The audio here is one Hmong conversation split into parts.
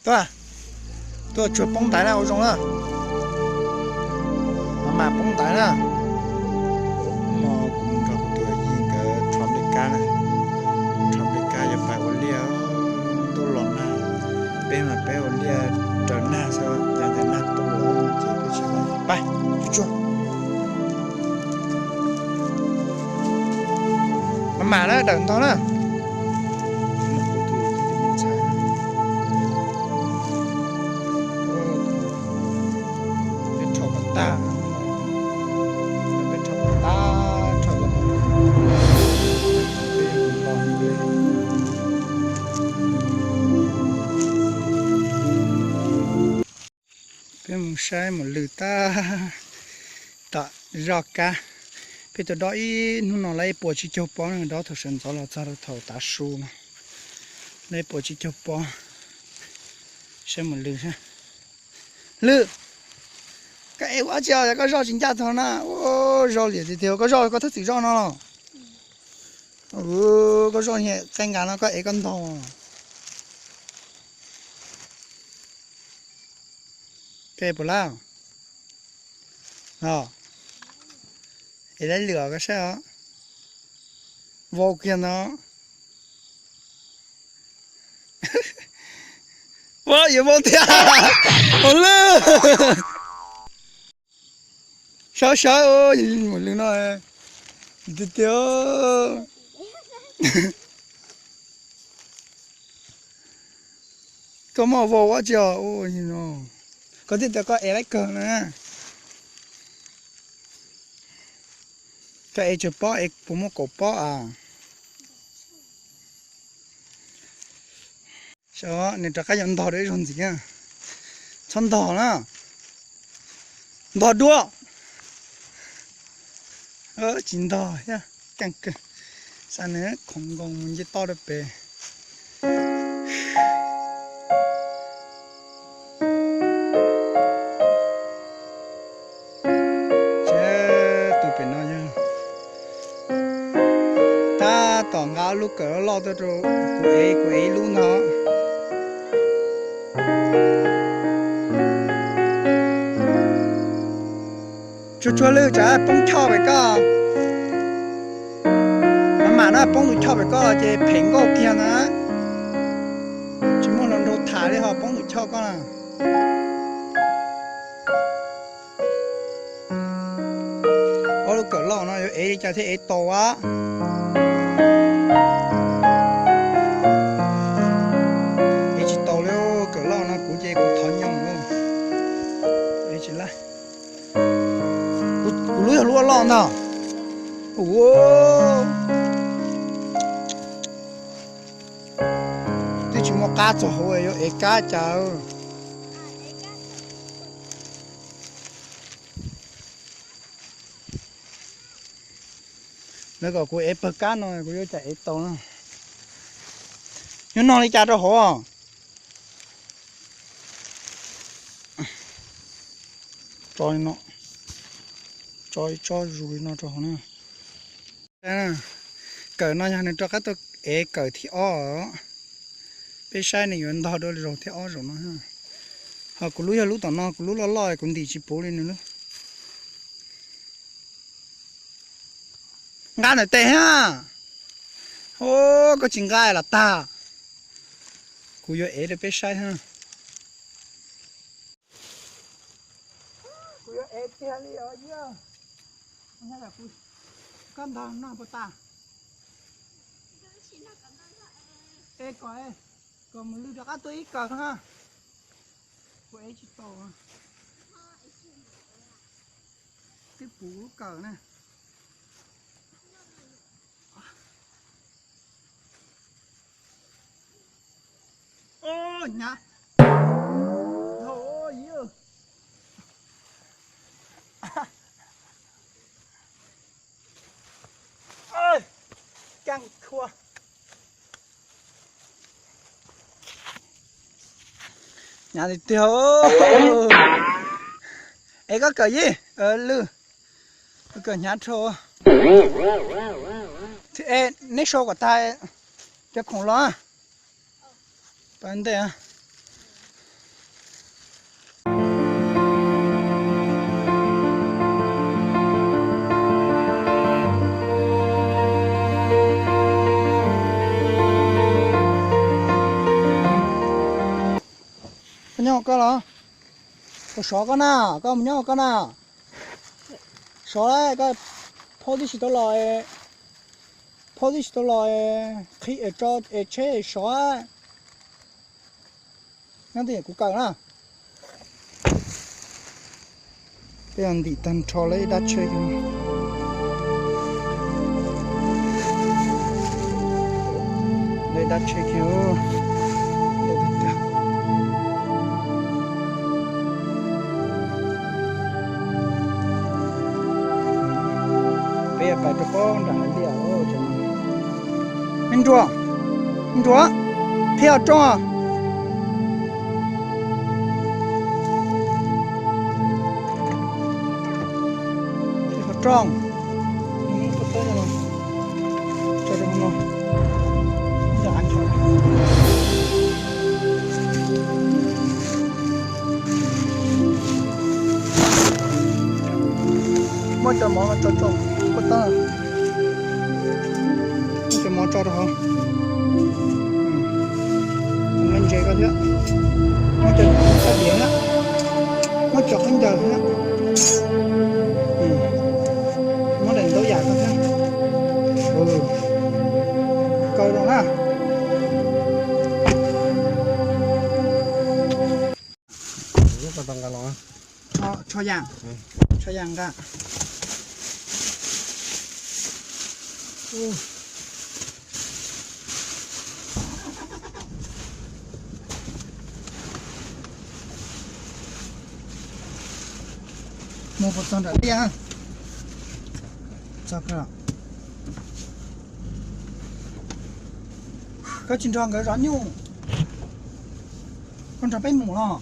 Tuaj, tuaj tsuag poob ntaiv na, ua zoo na. Mas mam poob ntaiv na. Hnub no kuv nrog kuv tus yij nkawd rho nplej kab na. Rho nplej kab yuav pais ua liaj, ntuj los nag. Peb mas peb ua liaj raws nag xwb, yav ntawd nag tu lawm ces peb tsis ua. Pais, tsuag tsuag. Mas mam na, dawm ntog na. Peb rho kom tag, peb rho kom tag, rho kom tag. Peb mus saib mus lwm tab tom zoj kab. Peb tuaj dob ib hnub no lawv ib puas tsib caug pob, dob thaum sawv ntxov los txog rau thaum tav su no, lawv ib puas tsib caug pob. Saib mus lwm, lwm. Koj ev ua dab tsi os, koj zoj tsis ncaj tag na. Ua zoj liam tiag tiag, koj zoj koj thaj txwm zoj no los? Koj zoj qe nkas no koj ev koj ntog. Koj ev puas lab? Ev lab lwm os, koj saib os. Vau kiag ntag. Ua yuav vau thiab. Ua lwm. Sawv sawv, mus lwm no tiag tiag. Koj muaj vau ua dab tsi os? Koj thiaj tias koj ev lab kawg na. Koj ev tsawg pob, ev puas muaj kaum pob a? Nws rov qab yuav ntog dua ib zaug ntxiv. Txhob ntog na. Ntog dua. Tsis ntog thiab, keej kawg. Xa nws khoov nkoos mus nce toj rau pem. Ces tus pem no yog tab tom nqa lub kawm loj loj tuaj rau kuv ev, kuv ev ib lub no. Tsuag tsuag lwm, tsam poob choj pem koj. Mas mam na, poob tus choj pem koj los ces phem nkauj kiag na. Tsis muaj hluas nraug tham li ho poob tus choj koj na. Ob lub kawm loj no yuav ev li cas thiaj ev tau a? Ev tsis tau li, kawm loj no kuv ces kuv thov nyoos lawm. Ev tsis laib. Kuv lub yog lub loj ntag. Ua, twb tsis muaj qab txog hauv yuav ev kab cas. Lawv kom kuv ev pawg kab no kuv yuav cas ev tau na. Yuav no li cas rau hauv? Tso li no, tso ib tsob zus li no rau hauv na. Kawm no yog nws rov qab tuaj ev kawm thib ob. Peb saib nws yuav ntog dua zaum thib ob zaum no. Ho kuv lub yog lub tom no, kuv lub loj loj kuv ntim tsis puv li nws lub. Nqa ntawm tes thiab. Ua, koj tsis nqa los tag. Kuv yuav ev rau peb saib thiab. Kuv yuav ev tiag li os yog. Koj ntog no puas tas? Ev kom, kom mus lwm rov qab tuaj ib kawm na. Kuv ev tsis tau. Twb puv lub kawm na. Hnyav. Hnyav tiag tiag. Es koj kawm yij, lwm, kawm hnyav dhau. Neb sau kom tag cov khoom los. Pas ntej. Nyob koj los? Koj sov koj na, koj mus nyob koj na. Sov lawm, koj phauj tib si tau los, phauj tib si tau los, qhib tso es tsheb sov. Nyob twj ywm kuv kawm na. Peb ntim tag nrho lawv ib dab tsheb kiag. Lawv ib dab tsheb kiag. Peb pais rau pob nram hais tias, me nruas, me nruas, qhib os rooj. Qhov rooj, muab pob tawb no tso rau hauv no. Muab cov mov no tso rau pob tawb. Muab cov mov tso rau hauv. Me ntses ko thiab. Muab cov khaub diav thiab. Muab cov khaub ncaws thiab. Muab daim ntaub yam ko thiab. Kaw rau na. Tsho yam, tsho yam nqa. Mus puas txog nram liaj? Txog kawg. Koj tsis nrog nkawd zov nyuj, koj nrog peb mus los?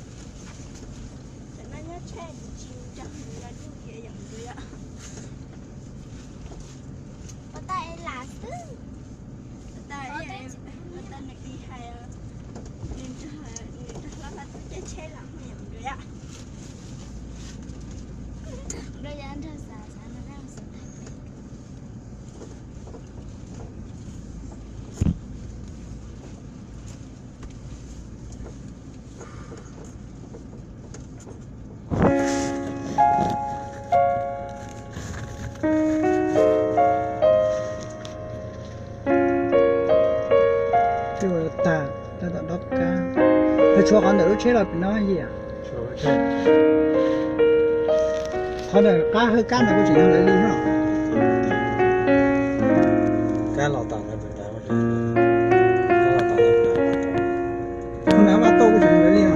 Twb ua tag tab tom dob kab. Tshuav qhov ntawm lub tsheb los pem no yam. Qhov ntawm qab hawb kab ntawd kuj tseem yog lawv li no. Tus nav vaj tauj kuj tseem yog lawv li no.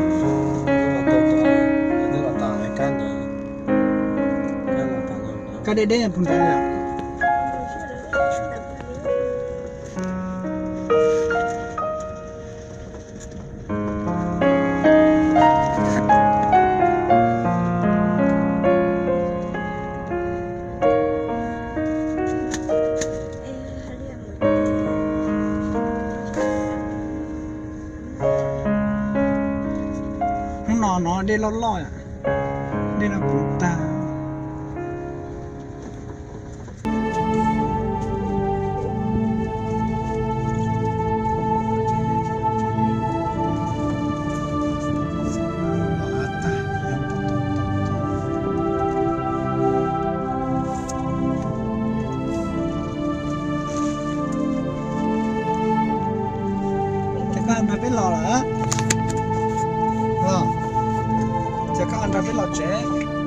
Kab deb deb puag nrad yom. Hnub no no dej loj loj, dej no puv tag. Ces koj nrog peb los lawm los? Ces koj nrog peb los tsev.